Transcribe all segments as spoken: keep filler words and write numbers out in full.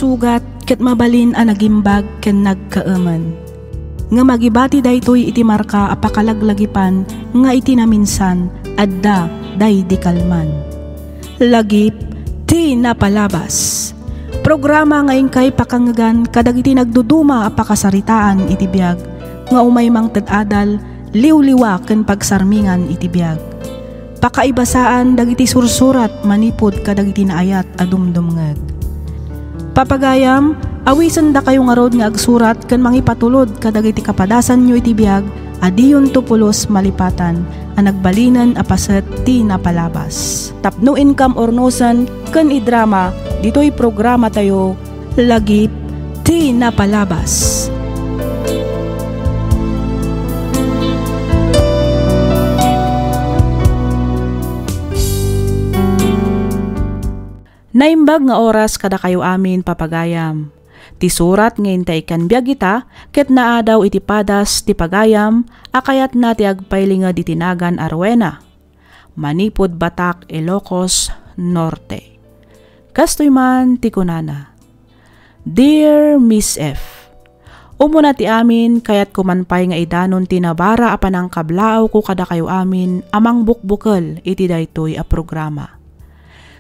sugat ket mabalin a nagimbag ken nagkaemen. Ngem agibati daytoy iti marka a pakalaglagipan nga iti naminsan, adda daydi kalman. Lagip ti napalabas. Programa nga inkay pakangngegan kadagiti nagduduma a pakasaritaan iti biag nga umay mangted adal, liwliwa ken pagsarmingan iti biag. Pakaibasaan dagiti sursurat manipud kadagiti naayat a dumdumngeg. Papagayam, awisendakayo ngarud nga agsurat ken mangipatulod kadagiti kapadasanyo iti biag a diyonto pulos malipatan a nagbalinen a paset ti napalabas. Tapno inkam urnosen ken idrama ditoy programatayo, Lagip ti Napalabas. Naimbag nga oras kadakayo amin, papagayam. Ti surat nga intay ikkan biag ita ket naadaw iti padas ti pagayam a kayatna ti agpailinged iti nagan a Rowena, manipud Batac, Ilocos Norte. Kastoy man ti kunana, Dear Miss F, Umuna ti amin, kayatko man pay nga idanon ti nabara a panangkablaawko kadakayo amin a mangbukbukel iti daytoy a programa.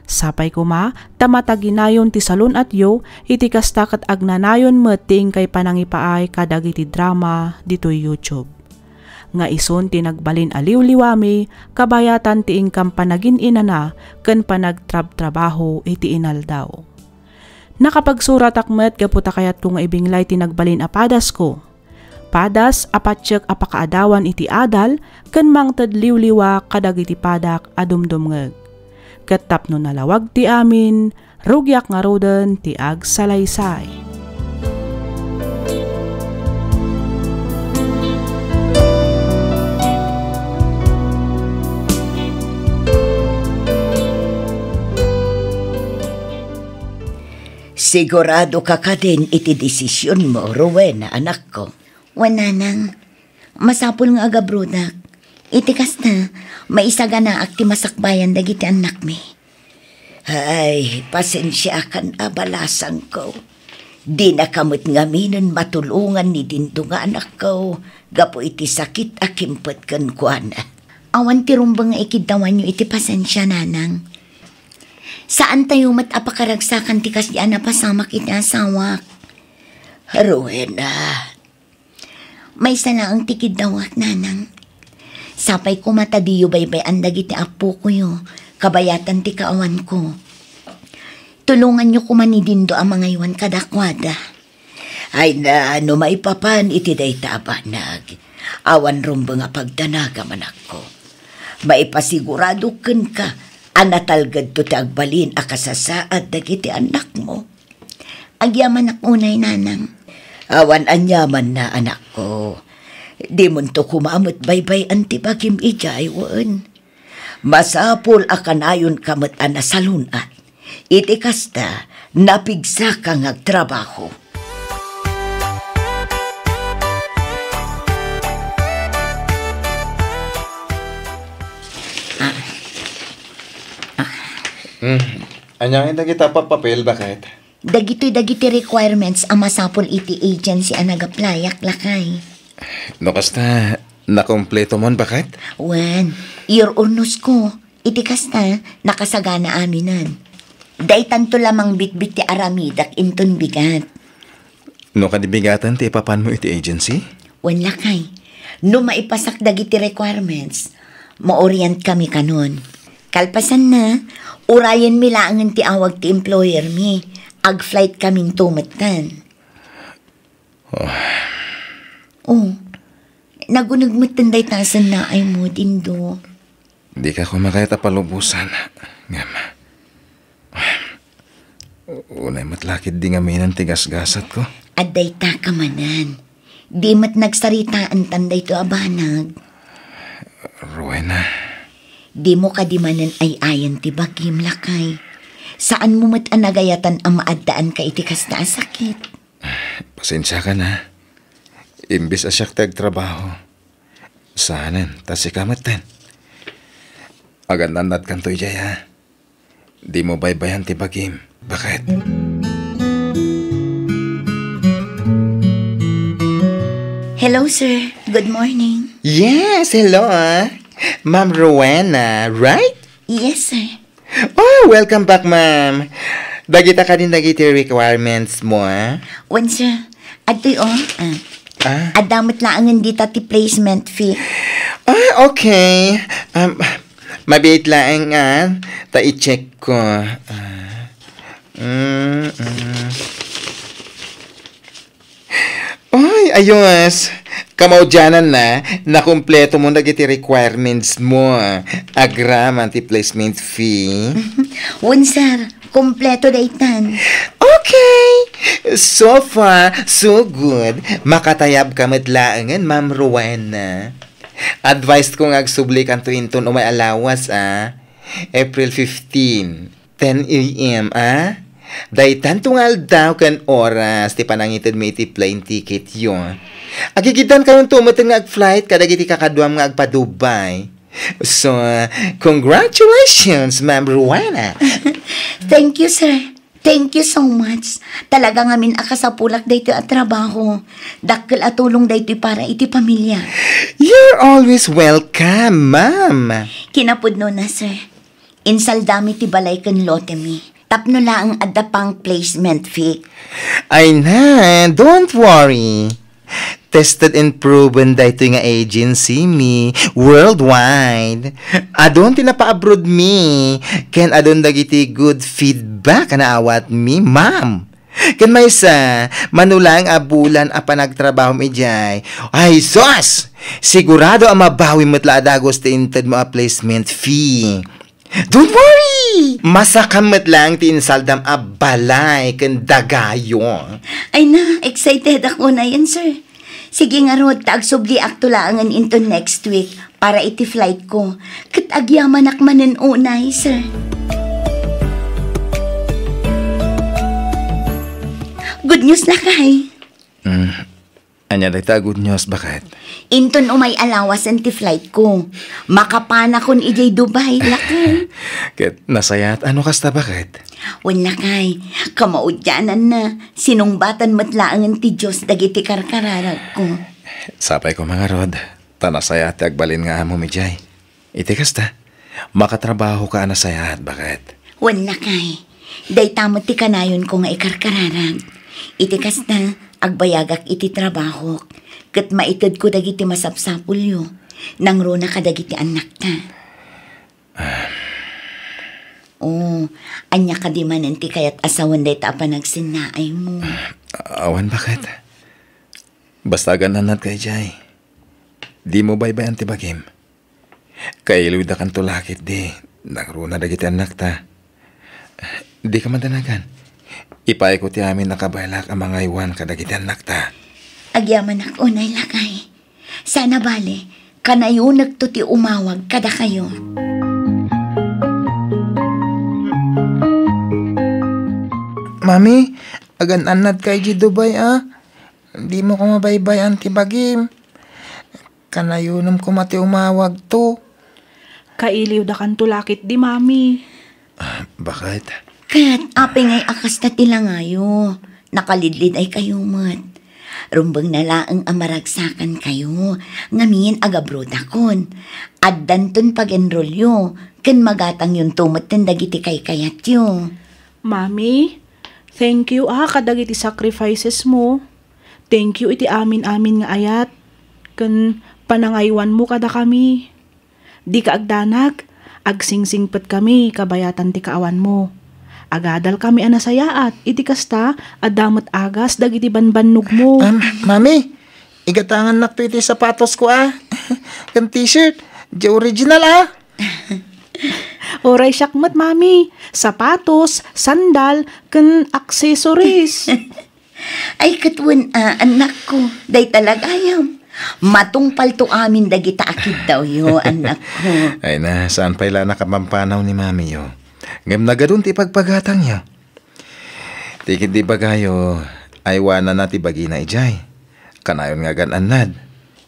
Sapay koma ta mataginayon ti salun-atyo iti kasta ket agnanayon met ti inkay panangipaay kadagiti drama ditoy YouTube. Nga isun ti nagbalin a liwliwami kabayatan ti inkam panagin-inana ken panagtrabtrabaho iti inaldaw. Nakapagsuratak met gapu ta kayatko nga ibinglay ti nagbalin a padasko. Padas a patiek a pakaadawan iti adal ken mangted liwliwa kadagiti padak a dumdumngeg. Ket tapno nalawag ti amin, rugiak ngaruden ti agsalaysay. Sigurado ka kadin iti desisionmo, Rowena, anakko? Wen, nanang. Masapul nga agabrodak. Iti kasta, maisaganaak ti masakbayan dagiti annakmi. Ay, pasensiakan a balasangko. Dinaka met ngaminen matulongan ni Dindo nga anakko gapu iti sakit a kimpet kenkuana. Awan ti rumbeng nga ikiddawanyo iti pasensia, nanang. Saantayo met a pakaragsakan ti kasdi a napasamak iti asawak. Rowena. Maysa laeng ti kiddawak, nanang. Sapay koma ta diyo baybay-an dagiti appokoyo, kabayatan ti kaawanko. Tulonganyo koma ni Dindo a mangaywan kadakuada. Ay na, no maipapan iti dayta a banag, awan rumbeng a pagdanagam, anakko. Maipasigurado kenka a natalgedto ti agbalin a kasasaad dagiti annakmo. Agyamanak unay, nanang. Awan aniamanna, anakko. Dimonto koma met baybay-an ti bagim idiay, wen. Masapul a kanayonka met a nasalun-at. Iti kasta, napigsaka nga agtrabaho. Ah. Ah. Hmm. Ania ngay dagita a papapel, baket? Dagitoy dagiti requirements a masapul iti agency a nag-applyak, lakay. No kasta, nakumpletomon, baket? Wen, iur-urnosko. Iti kasta, nakasagana aminen. Daytanto la mangbitbit ti aramidak inton bigat. No kadi bigaten ti ipapanmo iti agency? Wen, lakay. No maipasak dagiti requirements, maorientkami kanon. Kalpasanna, urayenmi laengen ti awag ti employermi. Ag-flight kaminto metten. Oh. Oh. Naguneg metten dayta a sennaaymo, Dindo. Dika koma kayat a palubosan, ngem, unay met la ketdi ngaminen ti gasgasatko. Adda itaka manen. Di met nagsaritaantan daytoy a banag. Rowena. Dimo kadi manen ay-ayan ti bagim, lakay. Saanmo met a nagayatan a maaddaanka iti kasta a sakit. Pasensiakan, ha. Imbes a siak ti agtrabaho, saanen ta sika metten. Agannannadkanto idiay, ha. Dimo baybay-an ti bagim, baket? Hello, sir. Good morning. Yes, hello, ah. Ma'am Rowena, right? Yes, sir. Oh, welcome back, ma'am. Dagita kadin dagiti requirements mo, ah? Wen, sir. Adtoy, oh. Ah. Ah? Adda met laengen dita ti placement fee. Ah, okay. Um, mabiit laeng, ah. Ta i-check ko. Ah. Mm, mm. Ay, ayos. Kamaudiananna, nakumpleto mo dagiti requirements mo, agraman ti placement fee. Wen, sir, kompleto daytan. Okay. So far, so good. Makatayab ka met laengen, Ma'am Rowena. Advice ko nga agsublikanto inton umay a lawas, ah. April fifteen. Ten A M, ah? Daytanto nga aldaw ken oras ti panangitedmi iti plane ticketyo. Agigidankayonto met nga ag-flight kadagiti kakaduam nga agpa-Dubai. So, congratulations, Ma'am Rowena. Thank you, sir. Thank you so much. Talaga ngamin a kasapulak daytoy a trabaho. Dakkel a tulong daytoy para iti pamilya. You're always welcome, ma'am. Kinapudnona, sir. Insaldami ti balay ken lotemi. Tapno laeng adda pang placement fee. Ay na, don't worry. Tested and proven daytoy nga agency mi worldwide. Adun ti napaabroad mi, ken adun dagiti good feedback a naawat mi, ma'am. Ken maysa, mano laeng a bulan a panagtrabahom idiay, ay sus! Sigurado a mabawi met la a dagus ti inted mo a placement fee. Don't worry! Masakam met laeng ti insaldam a balay ken dagayo. Ay na, excited ako na yan, sir. Sige ngarud, ta agsubliakto laengen into next week para iti flight ko. Ket agyamanak manen unay, sir. Good news, lakay. Mm. Ania dayta a good news, baket? Inton umay a lawasen ti flight ko, makapanakon idiay Dubai, lakay. Ket nasayaat a no kasta, baket? Wen, lakay, kamaudiananna, sinungbatan met laengen ti Dios dagiti karkararagko. Sapay koma ngarud, ta nasayaat ti agbalin nga amom idiay. Iti kasta, makatrabahoka a nasayaat, baket? Wen, lakay. Dayta met ti kanayonko nga ikarkararag. Iti kasta, agbayagak iti trabahok, ket maitedko dagiti masapsapulyo. Nangruna kadagiti annakta. Ah. Oh, ania kadi manen ti kayat a sawen dayta a panagsennaaymo? Ah, awan, baket. Basta agan-annadka idiay. Dimo baybay-an ti bagim. Kailiwdakanto la ketdi, nangruna dagiti annakta. Dika madanagan. Ipaayko ti amin a kabaelak a mangaywan kadagiti annakta. Agyamanak unay, lakay. Saan a bale, kanayonekto ti umawag kadakayo. Mami, agan-annadka idiay Dubai, a? Dimo koma baybay-an ti bagim. Kanayonem koma ti umawagto. Kailiwdakanto la ketdi, Mami. Ah, baket? Ket apay ngay a kasta ti langayo? Nakalidlidaykayo met. Rumbengna laeng a maragsakankayo, ngamin agabrodakon. Addanton pag-enrollyo, ken magatangyonto metten dagiti kaykayatyo. Mami, thank you a kadagiti sacrificesmo. Thank you iti amin-amin nga ayat ken panangaywanmo kadakami. Dika agdanag, agsingsingpetkami kabayatan ti kaawanmo. Agadalkami a nasayaat, iti kasta, adda met agas dagiti banbannogmo. Am, Mami, igatangannakto iti sapatosko a ken t-shirt, di original a. Uray siak met, Mami. Sapatos, sandal, ken accessories. Ay, ket wen a, annakko, dayta la gayam. Matungpalto amin dagita a kiddawyo, annakko. Ay na, saan pay la a nakapampanaw ni mamiyo. Ngem nagadun ti ipagpagatangyo. Ti ketdi ibagayo, aywananna ti bagina idiay. Kanayon nga agan-annad.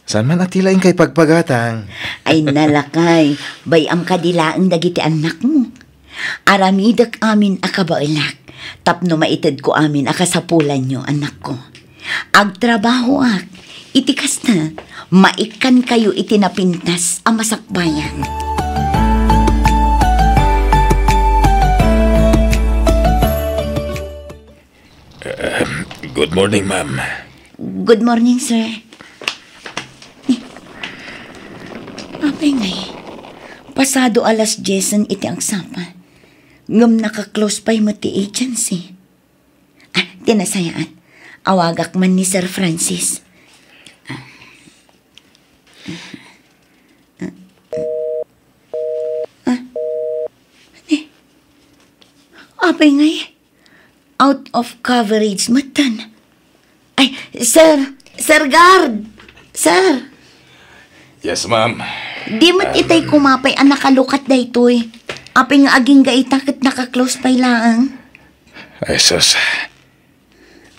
Saan man a ti la inka ipagpagatang? Ay na, lakay, bay-am kadi laeng dagiti annakmo. Aramidek amin a kabaelak tapno maitedko amin a kasapulanyo, annakko. Agtrabahoak, Iti kasta, maikkankayo iti napintas a masakbayan. Ahem, good morning, ma'am. Good morning, sir. Apay ngay, pasado alas diesen iti agsapa. Ngem naka-close pay met ti agency. Ah, ti nasayaat, awagak man ni Sir Francis. Ah, ah, ah, ah. Ah, eh. Apay ngay, out of coverage metten. Ay, sir, Sir Guard! Sir! Yes, ma'am. Di met itay kumapay a nakalukat daytoy. Apay nga agingga ita ket naka-close pay laeng. Ay, sus.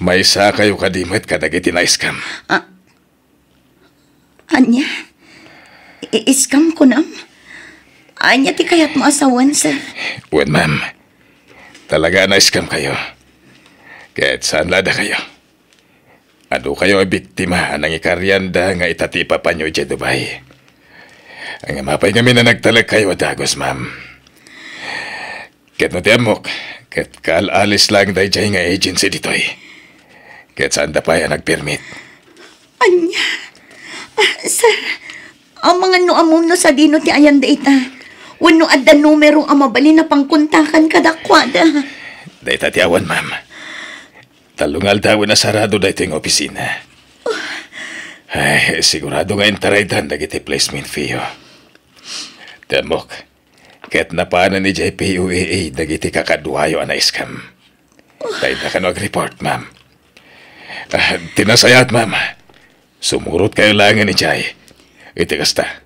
Maisakayo kadi met kadagiti na-scam? Ah, ania? I-scam kunam? Ania ti kayatmo a sawen, sir? Wen, ma'am. Talaga a na-scam kayo. Ket saan la dakayo? Adu kayo a biktima a nangikarianda nga ita ti ipapanyo idiay Dubai. Ngem apay ngamin a nagtalek kayo a dagus, ma'am? Ket no ti ammok, ket kaal-alis laeng daydiay nga agency ditoy. Ket saanda pay a nagpermit. Ania? Ah, sir, amangan no ammom no sadino ti ayan dayta. Wenno adda numero a mabalin a pangkontakan kadakuada. Dayta ti awan, ma'am. Tallo nga aldawen a sarado daytoy nga opisina. Ay, sigurado nga intaraydan dagiti placement fee-yo. Ti ammok, ket napanen idiay P O A A dagiti kakaduayo a na-scam. Dayta kano ag-report, ma'am. Ah, ti nasayaat, ma'am. Sumurot kayo laengen idiay. Iti kasta,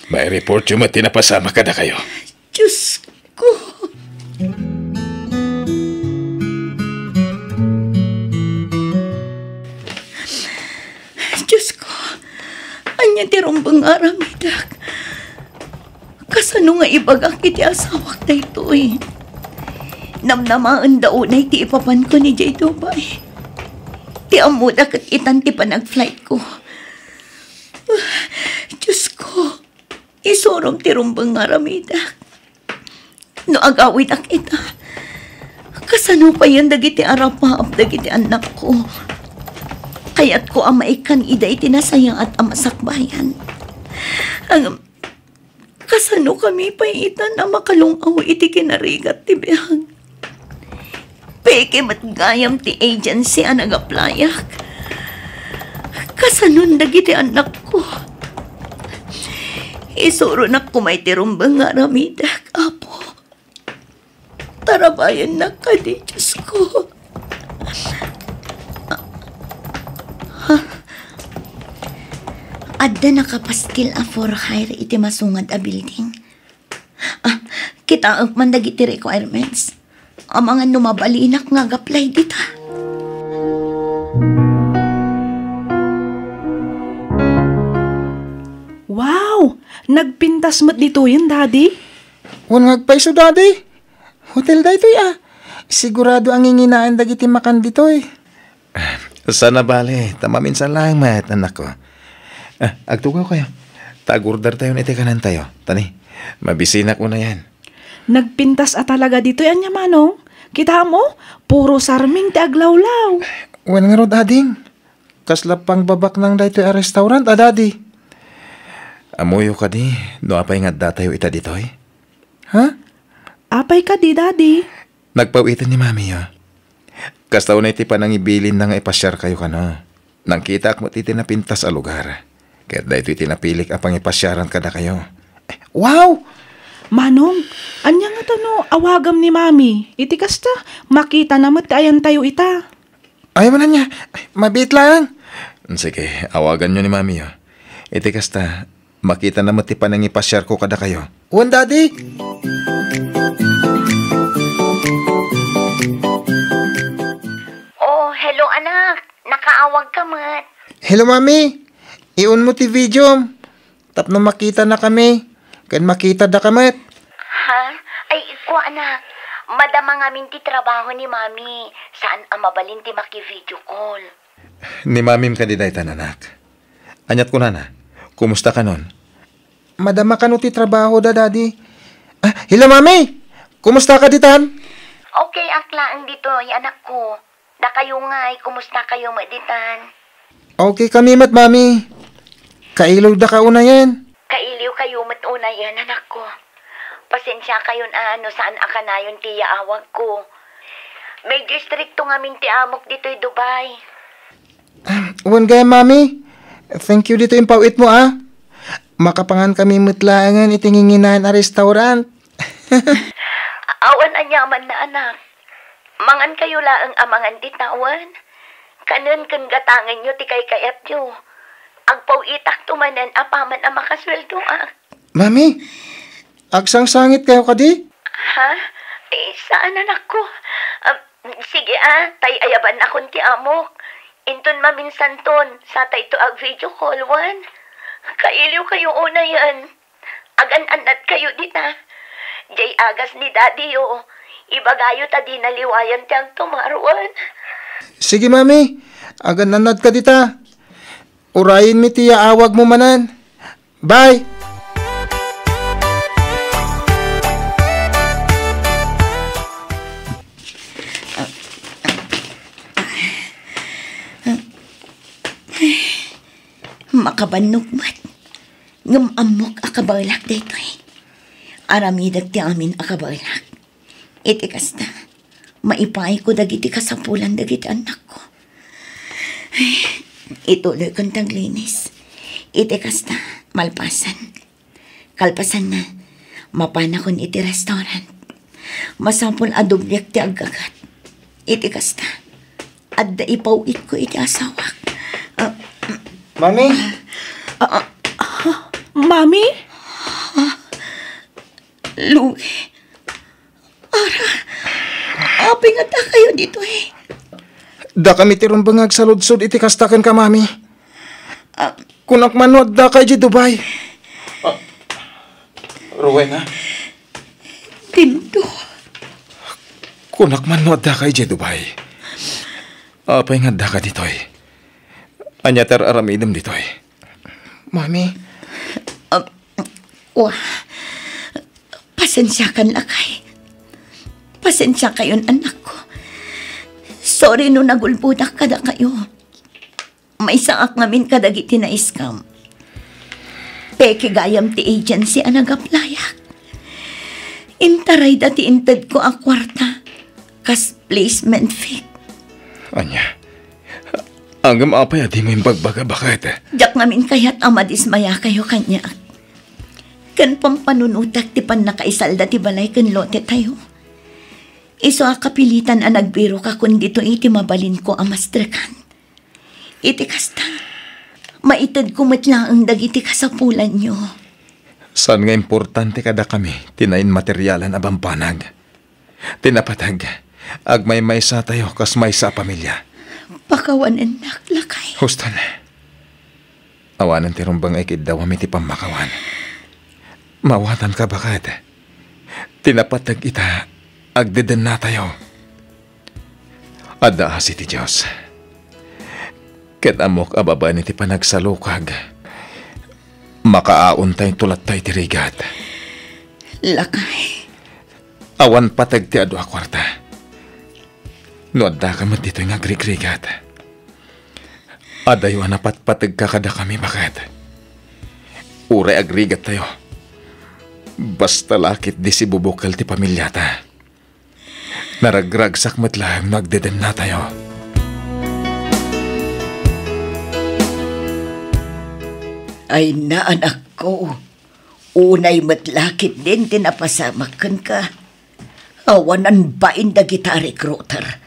maireport yo met ti napasamak kadakayo. Diyos ko! Diyos ko! Ania ti rumbeng nga aramidek? Kasano nga ibagak iti asawak daytoy? Namnamaenda unay ti ipapanko idiay Dubai. Ti ammoda ket itan ti panagflightko. Diyos ko, isurom ti rumbeng nga aramidek. No agawidak ita, kasano payen dagiti arapaap dagiti annakko? Kayatko a maikkan ida iti nasayaat a masakbayan. Ngem, kasano kami pay itan a makalung-aw iti kinarigat ti biag? Peke met gayam ti agency a nagaplayak. Kasanon dagiti annakko? Isuronak koma iti rumbeng nga aramidek, Apo. Tarabayennak kadi, Diyos ko. Ha? Adda nakapastil a for hire iti masungad a building. Ah, kitaek man dagiti requirements. Amangan no mabalinak nga ag-apply dita. Wow! Nagpintas met ditoyen, Daddy? Wen nga agpayso, Daddy. Hotel daytoy, a. Sigurado a nginginaen dagiti makan ditoy. Saan a bale, ta maminsan laeng met, annakko. Ah, agtugaw kayo. Ta ag-order tayo iti kanentayo. Tani, mabisinak unayen. Nagpintas a talaga ditoy, ania, Manong? Kitaem, o, puro sarming ti aglawlaw. Wen ngarud, ading. Kasla pangbabaknang daytoy a restaurant, a, Daddy. Ammoyo kadi no apay nga addatayo ita ditoy? Ha? Apay kadi, Daddy? Nagpaw-iten ni Mamiyo. Kasta unay ti panangibilinna nga ipasiarkayo kano. Nangkitaak met iti napintas a lugar. Ket daytoy ti napilik a pangipasiaran kadakayo. Wow! Manong, ania ngata no awagam ni Mami? Iti kasta, makitana met ti ayantayo ita. Ay, manen nia. Mabiit laeng. Sige, awaganyo ni Mamiyo. Iti kasta, makitana met ti panangipasiarko kadakayo. Wen, Daddy? Oh, hello, anak. Nakaawagka met. Hello, Mami. Iunmo ti video. Tapno makitanakami, ken makitadaka met. Ha? Ay, kua, anak. Madama ngamin ti trabaho ni Mami. Saan a mabalin ti maki-video call. Ni Mamim kadi dayta, anak? Aniat kunana? Kumusta kanon? Madama kano ti trabaho da, Daddy. Ah, hello, Mami! Kumusta ka ditan? Okay ak laeng ditoy, anakko. Dakayo ngay, kumusta kayo met ditan? Okay kami met, Mami. Kailiw da ka unayen. Kailiw kayo met unayen, anakko. Pasensia kayon a no saan a kanayon ti yaawagko. Medyo istrikto ngamin ti amok ditoy Dubai. Ah, wen gayam, Mami. Thank you ditoy impaw-it mo, ah. Makapangan kami met laengen iti nginginaen a restaurant. Awan aniamanna, anak. Mangan kayo laeng a mangan dita wen. Kanen ken gatangenyo ti kaykayatyo. Agpaw-itakto manen apaman a makasueldoak. Mami, agsangsangit kayo kadi? Ha? Eh, saan, anakko? Ah, sige, ah, tay ayabannakon ti amok. Inton maminsanton, satayto ag-video call wen. Kailiw kayo unayen. Agan-annad kayo dita. Jay agas ni Daddy yo. Ibagayo ta dina liwayan ti agtumaruan. Sige, Mami. Agan-annad ka dita. Urayenmi ti yaawag mo manen. Bye! Makabannog met. Ngem ammok a kabaelak daytoy. Aramidek ti amin a kabaelak. Iti kasta, maipayko dagiti kasapulan dagiti annakko. Ay, ituloyko ti aglinis. Iti kasta, malpasan. Kalpasanna, mapanakon iti restaurant. Masapul a dobliak ti aggagat. Iti kasta, adda ipaw-itko iti asawak. Ah, Mami? Ah, ah, ah, Mami? Louie, Ara, apay nga dakayo ditoy? Dakami ti rumbeng nga agsaludsod iti kasta kenka, Mami. Ah. Kunak man no adda kay di Dubai. Ah, Rowena? Dindo. Kunak man no adda kay di Dubai. Apay nga adda ka ditoy? Ania ti ar-aramidem ditoy? Mami. Ah, wa. Pasensiakan, lakay. Pasensiakayon, anakko. Sorry no nagulbodak kadakayo. Maysaak ngamin kadagiti na-scam. Peke gayam ti agency a nag-applyak. Intarayda ti intedko a kuarta kas placement fee. Ania? Ngem apay a dimo imbagbaga, baket? Diak ngamin kayat a madismayakayo kaniak. Ken pampanunotek ti pannakaisalda ti balay ken lotetayo. Isu a kapilitan a nagbirokakon ditoy iti mabalinko a mastrekan. Iti kasta, maitedko met laeng dagiti kasapulanyo. Saan nga importante kadakami ti nainmaterialan a bambanag. Ti napateg, agmaymaysatayo kas maysa a pamilia. Pakawanennak, lakay. Huston. Awanen ti rumbeng a ikiddawam iti pammakawan. Mawatanka, baket. Ti napateg ita, agdedennatayo. Adda asi ti Dios. Ket ammok a babaen iti panagsalukag, makaaontayto latta iti rigat. Lakay. Awan pateg ti adu a kuarta. No addaka met ditoy nga agrigrigat, adayo a napatpategka kadakami, baket. Uray agrigattayo, basta la ket di sibubukel ti pamiliata. Naragragsak met laeng no agdedennatayo. Ay, anakko, unay met la ketdin ti napasamak kenka. Awanan bain dagita a recruiter.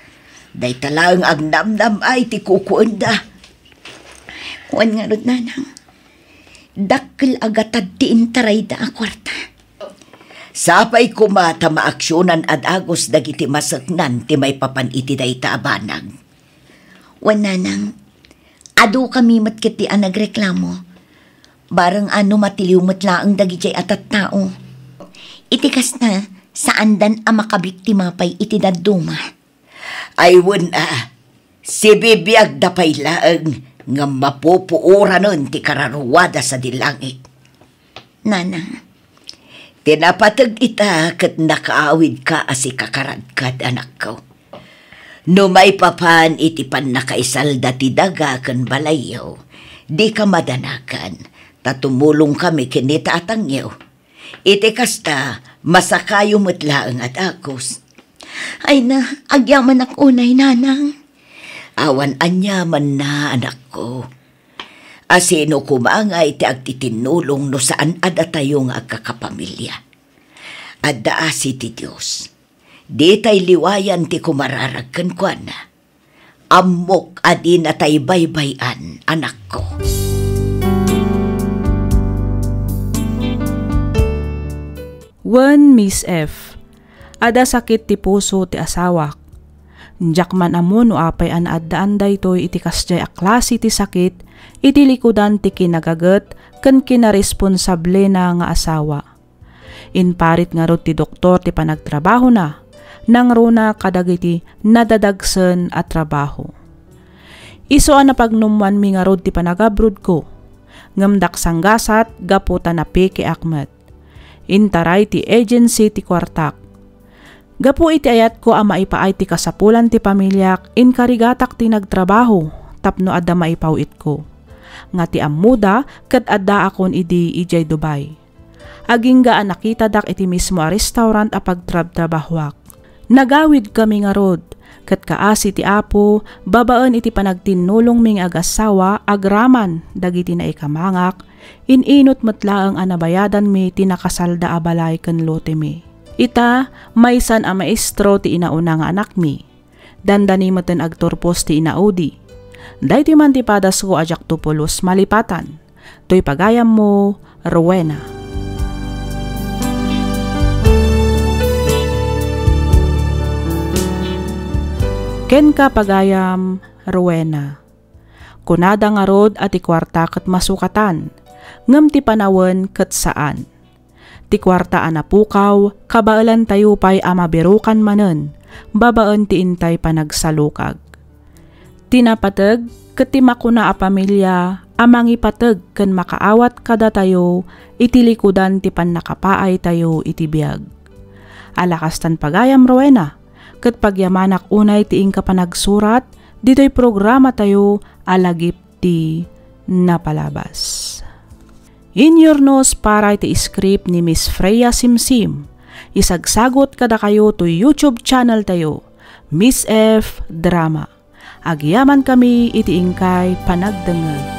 Dayta laeng agnamnam-ay ti kukuenda. Wen ngarud, nanang, dakkel a gatad ti intarayda a kuarta. Sapay koma ta maaksionan a dagus dagiti maseknan ti maipapan iti dayta a banag. Wen, nanang, adukami met ketdi a nagreklamo. Bareng a no matiliw met laeng dagidiay a tattao. Iti kasta, saandan a makabiktima pay iti dadduma. Ay, wen a, sibibiagda pay laeng ngem mapupuoranen ti kararuada sadi langit. Nanang, ti napateg ita ket nakaawidka a sikakaradkad, anakko. No maipapan iti pannakaisalda ti daga ken balayyo, dika madanagan, ta tumulongkami ken ni tatangyo. Iti kasta, masakayo met laeng a dagus. Ay na, agyamanak unay, nanang. Awan aniamanna, anakko. A sino koma ngay ti agtitinnulong no saan a datayo nga agkakapamilya? Adda asi ti Dios. Ditay liwayan ti kumararag kenkuana. Ammok a dinatay baybay-an, anakko. Wen, Miss F, adda sakit ti puso ti asawak. Diak man ammo no apay a naaddaan daytoy iti kasdiay a klase ti sakit iti likudan ti kinagaget ken kinaresponsablena nga asawa. Imparit ngarud ti doktor ti panagtrabahona, nangruna kadagiti nadadagsen a trabaho. Isu a napagnummoanmi ngarud ti panagabrodko, ngem diak sanggasat gapu ta napikeak met. Intaray ti agency ti kuartak. Gapu iti ayatko a maipaay ti kasapulan ti pamiliak, inkarigatak ti nagtrabaho tapno adda maipaw-itko. Nga ti ammoda ket addaakon idi idiay Dubai. Agingga a nakitadak iti mismo a restaurant a pagtrabtrabahoak. Nagawidkami ngarud, ket kaasi ti Apo, babaen iti panagtinnulongmi nga agassawa agraman dagiti naikamangak, in-inut met laeng a nabayadanmi ti nakasalda a balay ken lotemi. Ita, maysan a maestro ti inauna nga anakmi. Dandani metten agturpos ti inaudi. Daytoy man ti padasko a diakto pulos malipatan. Toy pagayammo, Rowena. Kenka, pagayam, Rowena. Kunada ngarud a ti kuarta ket masukatan, ngem ti panawen ket saan. Ti kuarta a napukaw, kabaelantayo pay a mabirukan manen, babaen ti intay panagsalukag. Ti napateg ket ti makuna a pamilia a mangipateg ken makaawat kadatayo iti likudan ti pannakapaaytayo iti biag. Ala kastan pagayam, Rowena, ket pagyamanak unay ti inka panagsurat ditoy programatayo a Lagip ti Napalabas. Inyurnos para iti script ni Miss Freya Simsim. Isagsagot kadakayo toy YouTube channel tayo, Miss F Drama. Agyamankami iti inkay panagdengngeg.